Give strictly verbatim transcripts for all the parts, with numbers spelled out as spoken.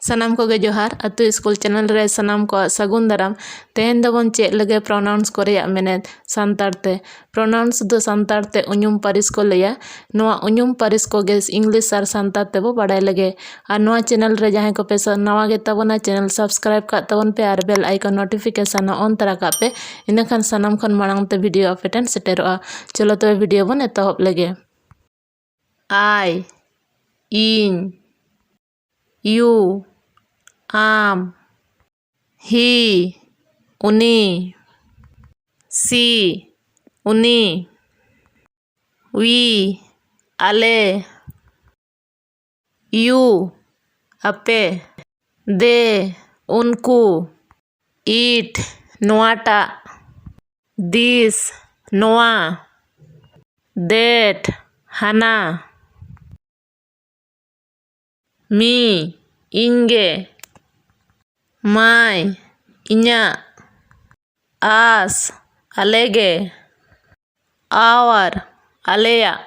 ᱥᱟᱱᱟᱢ ᱠᱚᱜᱮ ᱡᱚᱦᱟᱨ᱾ ᱟᱹᱛᱩ ᱥᱠᱩᱞ ᱪᱮᱱᱮᱞ ᱨᱮ ᱥᱟᱱᱟᱢ ᱠᱚᱣᱟᱜ ᱥᱟᱹᱜᱩᱱ ᱫᱟᱨᱟᱢ᱾ ᱛᱮᱦᱮᱧ ᱫᱚᱵᱚᱱ ᱪᱮᱫ ᱞᱮᱜᱮ ᱯᱨᱚᱱᱟᱣᱩᱱᱥ ᱠᱚ ᱨᱮᱭᱟᱜ ᱢᱮᱱᱮᱛ ᱥᱟᱱᱛᱟᱲ ᱛᱮ᱾ ᱯᱨᱚᱱᱟᱣᱩᱱᱥ ᱫᱚ ᱥᱟᱱᱛᱟᱲ ᱛᱮ ᱩᱧᱩᱢ ᱯᱟᱹᱨᱤᱥ ᱠᱚ ᱞᱟᱹᱭᱟ᱾ ᱱᱚᱣᱟ ᱩᱧᱩᱢ ᱯᱟᱹᱨᱤᱥ ᱠᱚᱜᱮ ᱤᱝᱞᱤᱥ ᱟᱨ ᱥᱟᱱᱛᱟᱲ ᱛᱮᱵᱚ ᱵᱟᱲᱟᱭ ᱞᱮᱜᱮ᱾ ᱟᱨ ᱱᱚᱣᱟ ᱪᱮᱱᱮᱞ ᱨᱮ ᱡᱟᱦᱟᱸᱭ ᱠᱚᱯᱮ ᱥᱟ-, ᱱᱟᱣᱟ ᱜᱮ ᱛᱟᱵᱚᱱᱟ, ᱪᱮᱱᱮᱞ ᱥᱟᱵᱥᱠᱨᱟᱭᱤᱵ ᱠᱟᱜ ᱛᱟᱵᱚᱱ ᱯᱮ ᱟᱨ ᱵᱮᱞ ᱟᱭᱠᱚᱱ ᱱᱳᱴᱤᱯᱷᱤᱠᱮᱥᱚᱱ ᱦᱚᱸ ᱚᱱ ᱛᱟᱨᱟ ᱠᱟᱜ ᱯᱮ᱾ ᱤᱱᱟᱹᱠᱷᱟᱱ ᱥᱟᱱᱟᱢ ᱠᱷᱚᱱ ᱢᱟᱲᱟᱝ ᱛᱮ ᱵᱷᱤᱰᱤᱭᱳ ᱟᱯᱮ ᱴᱷᱮᱱ ᱥᱮᱴᱮᱨᱚᱜᱼᱟ᱾ ᱪᱚᱞᱚ ᱛᱚᱵᱮ ᱵᱷᱤᱰᱤᱭᱳ ᱵᱚᱱ ᱮᱛᱚᱦᱚᱵ ᱞᱮᱜᱮ᱾ ᱟᱭ, ᱤᱧ, ᱭᱩ, ᱟᱢ, ᱦᱤ, ᱩᱱᱤ, ᱥᱤ, ᱩᱱᱤ, ᱣᱤ, ᱟᱞᱮ, ᱭᱩ, ᱟᱯᱮ, ᱫᱮ, ᱩᱱᱠᱩ, ᱤᱴ, ᱱᱚᱣᱟᱴᱟᱜ, ᱫᱤᱥ, ᱱᱚᱣᱟ, ᱫᱮᱴ, ᱦᱟᱱᱟ, ᱢᱤ, ᱤᱧᱜᱮ, ᱢᱟᱭ, ᱤᱧᱟᱹᱜ, ᱟᱥ, ᱟᱞᱮᱜᱮ, ᱟᱣᱟᱨ, ᱟᱞᱮᱭᱟᱜ,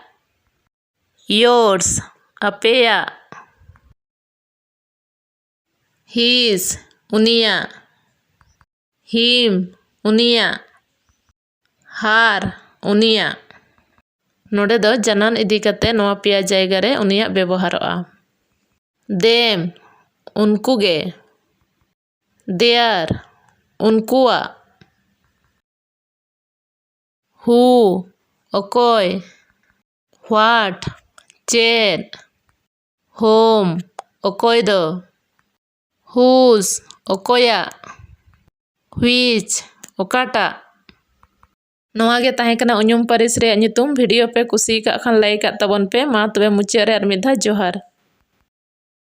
ᱭᱳᱨᱥ, ᱟᱯᱮᱭᱟᱜ, ᱦᱤᱥ, ᱩᱱᱤᱭᱟᱜ, ᱦᱤᱢ, ᱩᱱᱤᱭᱟᱜ, ᱦᱟᱨ, ᱩᱱᱤᱭᱟᱜ᱾ ᱱᱚᱰᱮ ᱫᱚ ᱡᱟᱱᱟᱱ ᱤᱫᱤ ᱠᱟᱛᱮ ᱱᱚᱣᱟ ᱯᱮᱭᱟ ᱡᱟᱭᱜᱟ ᱨᱮ ᱩᱱᱤᱭᱟᱜ ᱵᱮᱵᱚᱦᱟᱨᱚᱜᱼᱟ᱾ ᱫᱮᱢ, ᱩᱱᱠᱩ ᱜᱮ᱾ ᱫᱮᱭᱟᱨ, ᱩᱱᱠᱩᱣᱟᱜ᱾ ᱦᱩ, ᱚᱠᱚᱭ᱾ ᱦᱣᱟᱴ, ᱪᱮᱫ᱾ ᱦᱳᱢ, ᱚᱠᱚᱭ ᱫᱚ᱾ ᱦᱩᱥ, ᱚᱠᱚᱭᱟᱜ᱾ ᱦᱩᱭᱤᱪ, ᱚᱠᱟᱴᱟᱜ᱾ ᱱᱚᱣᱟ ᱜᱮ ᱛᱟᱦᱮᱸ ᱠᱟᱱᱟ ᱩᱧᱩᱢ ᱯᱟᱹᱨᱤᱥ ᱨᱮᱭᱟᱜ ᱧᱩᱛᱩᱢ᱾ ᱵᱷᱤᱰᱤᱭᱳ ᱯᱮ ᱠᱩᱥᱤ ᱟᱠᱟᱫ ᱠᱷᱟᱱ ᱞᱟᱭᱤᱠ ᱟᱜ ᱛᱟᱵᱚᱱ ᱯᱮ᱾ ᱢᱟ ᱛᱚᱵᱮ ᱢᱩᱪᱟᱹᱫ ᱨᱮ ᱟᱨ ᱢᱤᱫ ᱫᱷᱟᱣ ᱡᱚᱦᱟᱨ᱾